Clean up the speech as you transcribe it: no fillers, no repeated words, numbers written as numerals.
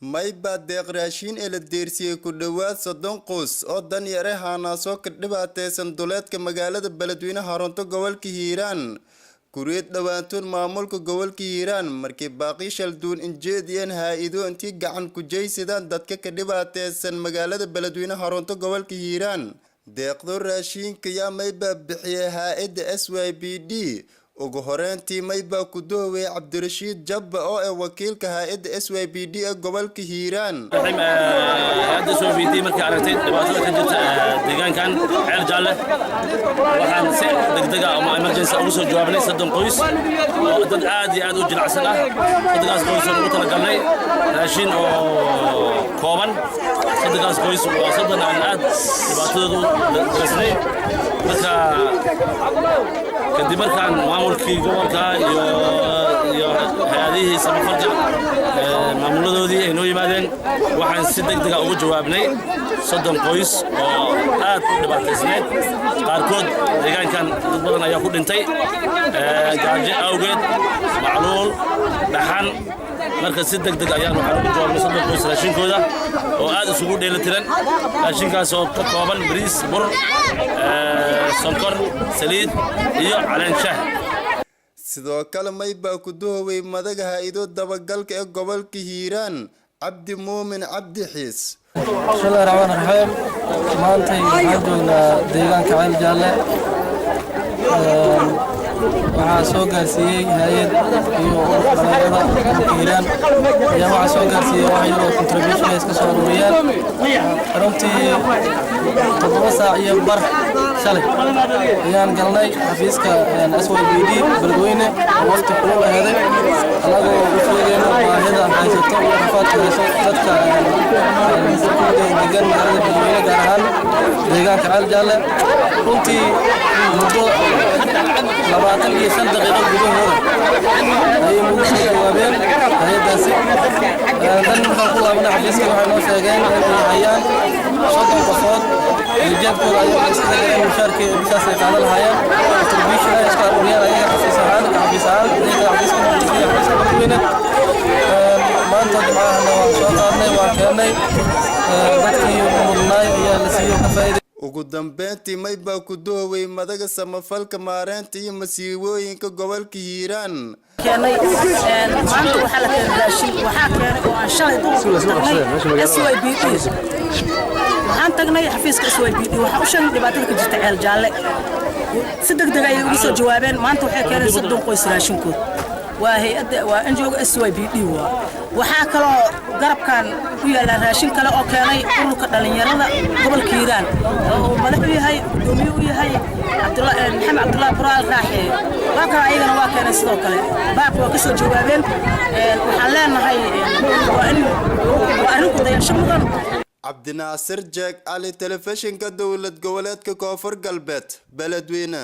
Maybaa deeq raashiin ee la deersiyey ku dhowaad 30 qoys oo danyare haanaasoo ka dhibaataysan duleedka magaalada Beledweyne, xarunta gobolka Hiiraan. Kuriid dhowaantood maamulka gobolka Hiiraan markii baaqi shalduun injeediyeen haa-ido intii gacan ku jaysadaan dadka ka dhibaataysan magaalada Beledweyne, xarunta gobolka Hiiraan. Deeqdo raashiinka yaa maybaa bixiyay haa-idda SYBD. Ugu horeyntii maybaa ku dooway Cabdirashiid Jabba oo ah wakiilka haa-idda SYBD ee gobolka Hiiraan. Hay-adda SYBD markay aragtay dhibaatada ka jirta deegaankan Ceel Jaalle, waxaan si degdega ama emergency ugu soo jawaabnay 30 qoys oo dad aad iyo aad u jilicsan ah. 30-kaas qoys oo ugu talagalnay raashin oo kooban. 30-kaas qoys waa 30 aan aad dhibaatadooda u dareesnay. Marka kadib markaan maamulkii gobolka iyo hay-adihii samafalka maamuladoodii ay noo yimaadeen, waxaan si deg dega ugu jawaabnay 30 qoys oo aad u dhibaataysneed. Qaarkood deegaankan dad badan ayaa ku dhintay gaajo awgeed, macluul, dhaxan. Marka si deg deg ayaan waxaan ugu jawaabnay 30 qoys raashinkooda oo aad isugu dheelitiran, raashinkaas oo ka kooban bariis, bur, sonkor, saliid iyo caleen shaah. Sidoo kale maybaa ku duhoway madaga haa-ido dabagalka ee gobolka Hiiraan, Cabdi Muumin Cabdi Xiis. Bismillahi raxmaan raxiim. Maantay waxaan joognaa deegaanka Ceel Jaalle. Waxaa soo gaarsiiyey hay-ad iyo ururka dhalinyarada gobolka Hiiraan ayaa waxaa soo gaarsiiyey wax yaroo contribution ay iska soo ururiyeen. Runtii 7:15 shalay ayaan galnay xafiiska SYBD Beledweyne oo waqti kulul aheeday, annagoo u sheegayno baahida haysato iyo rafaadka hayso dadka degan magaalada Beledweyne, gaar ahaan deegaanka Ceel Jaalle. Runtii muddo 25 daqiiqo gudahooda ayay nagu soo jawaabeen hay-addaasi. Dan markaan ku laabanay xafiiska, waxay noo sheegeen inay hayaan 30 qofood iyo jeebkooda ayaga iskaga galeen mushaarkii bishaas ay qaadan lahaayeen, contribution ay iska aruuriyeen ayaga xafiis ahaan iyaga xafiiska iyo xafiiska Beledweyne. Maanta jimcahana waan soo qaadnay, waan keennay, dadkii mudnaay ayaa la siiyey oo ka faa'iiday. Ugu dambeyntii maybaa ku duhoway madaga samafalka maareynta iyo masiibooyinka gobolka Hiiraan. Keenay maanta waxaa la keenay raashin. Waxaa keenay oo aan shalay duhurka tagnay SYBD. Waxaan tagnay xafiiska SYBD, waxaan u sheegnay dhibaatada ka jirta Ceel Jaalle. Si deg deg ayay ugu soo jawaabeen. Maanta waxay keeneen 30 qoys raashinkood. Waa hay-adda, waa NGO SYBD. Waa waxaa kaloo garabkan ku yaalla raashin kale oo keenay ururka dhallinyarada gobolka Hiiraan oo uu madax u yahay, gudoomiye u yahay Maxamed Cabdullaahi Buraal Raaxeeye. Waa kale ayagana waa keenay sidoo kale. Baaq waa ka soo jawaabeen. Waxaan leenahay waa in waa arrin ku dayasho mudan. Cabdinaasir Jeeg Cali, telefishinka dowlad goboleedka Koonfur Galbeed, Beledweyne.